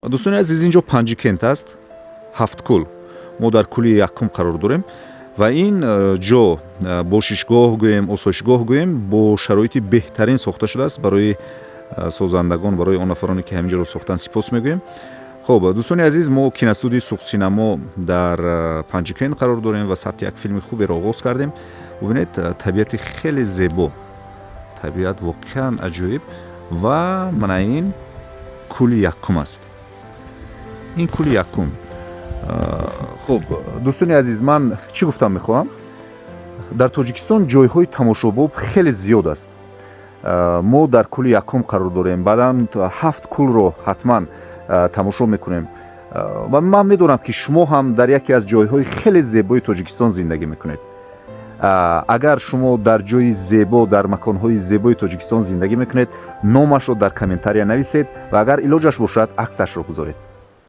Дӯстони азиз, ин ҷо Панҷикент аст, Ҳафткул. Мо дар кӯли якум қарор дорем ва ин ҷо бошишгоҳ гӯем, осоишгоҳ гӯем, бо шароити беҳтарин сохта шудааст. Барои созандагон, барои он нафароне, ки ҳамин ҷоро сохтанд, сипос мегӯем. Хуб, дӯстони азиз, мо киностудияи Суғдсинамо дар Панҷикент қарор дорем ва сабти як филми хуберо оғоз кардем. Бубинед, табиати хеле зебо, табиат воқеан аҷоиб. Ва мана ин кӯли якум аст, ин кӯли якум. Хуб, дӯстони азиз, ман чӣ гуфтам мехоҳам? Дар Тоҷикистон ҷойҳои тамошобоб хеле зиёд аст. Мо дар кӯли якум қарор дорем, баъдан ҳафт кӯлро ҳатман тамошо мекунем. Ва ман медонам, ки шумо ҳам дар яке аз ҷойҳои хеле зебои Тоҷикистон зиндагӣ мекунед. Агар шумо дар ҷои зебо, дар маконҳои зебои Тоҷикистон зиндагӣ мекунед, номашро дар комментария нависед ва агар илоҷаш бошад, аксашро гузоред.